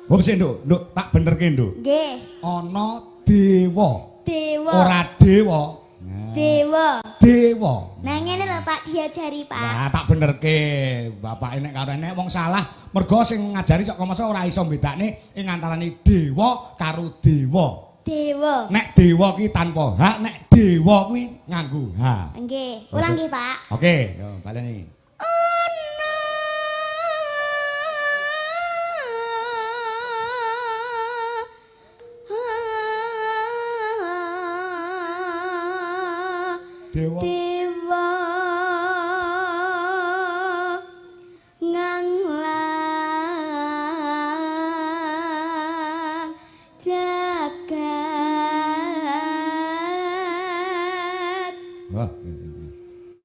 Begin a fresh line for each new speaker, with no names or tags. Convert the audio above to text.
Oh, sik, Nduk, Nduk, tak benerke, Nduk.
Nggih.
Ana dewa.
Dewa.
Ora dewa. Nah.
Dewa.
Dewa.
Nah ngene lho Pak diajari Pak.
Nah, tak benerke. Bapake nek karo enek wong salah, mergo sing ngajari sok masa ora iso mbedakne ing antarane dewa karo dewa.
Dewa.
Nek dewa ki tanpa hak, nek dewa kuwi nganggo h.
Nggih. Ulang nggih Pak.
Oke, yo baleni.
Ana
Dewa.
Dewa nganglang jagat.
Wah.